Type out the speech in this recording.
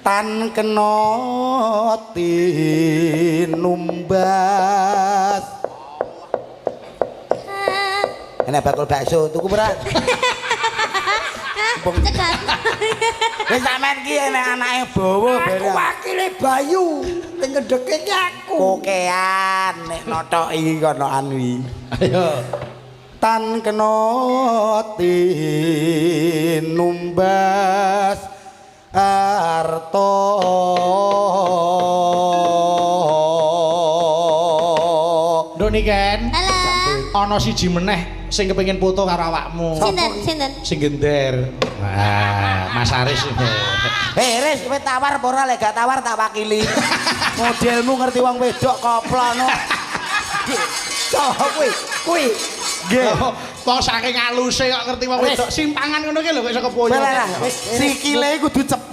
Tan kena tinumbas. Enak bakul bakso tuku ora? Cegat. Wis sampean ki enek anake bawa Aku barang. wakile Bayu. Sing ngendheke ki aku. Kokean nek notok iki kono anu iki. Ayo. Tan kena tinumbas arta. Nduk Niken, Halo. ana siji meneh sing kepengin foto karo awakmu. Sinten, sinten? Sing gender. Wah, Mas Aris. Eh, Riz, kowe tawar apa ora? Lek gak tawar tak wakili. Modelmu ngerti wong wedok koplo no. Sopo kuwi? Kuwi. Nggih. Wong saking aluse kok ngerti wong Wis. wedok simpangan ngono ki lho kok iso kepoyo. Wis, sikile kudu cepet.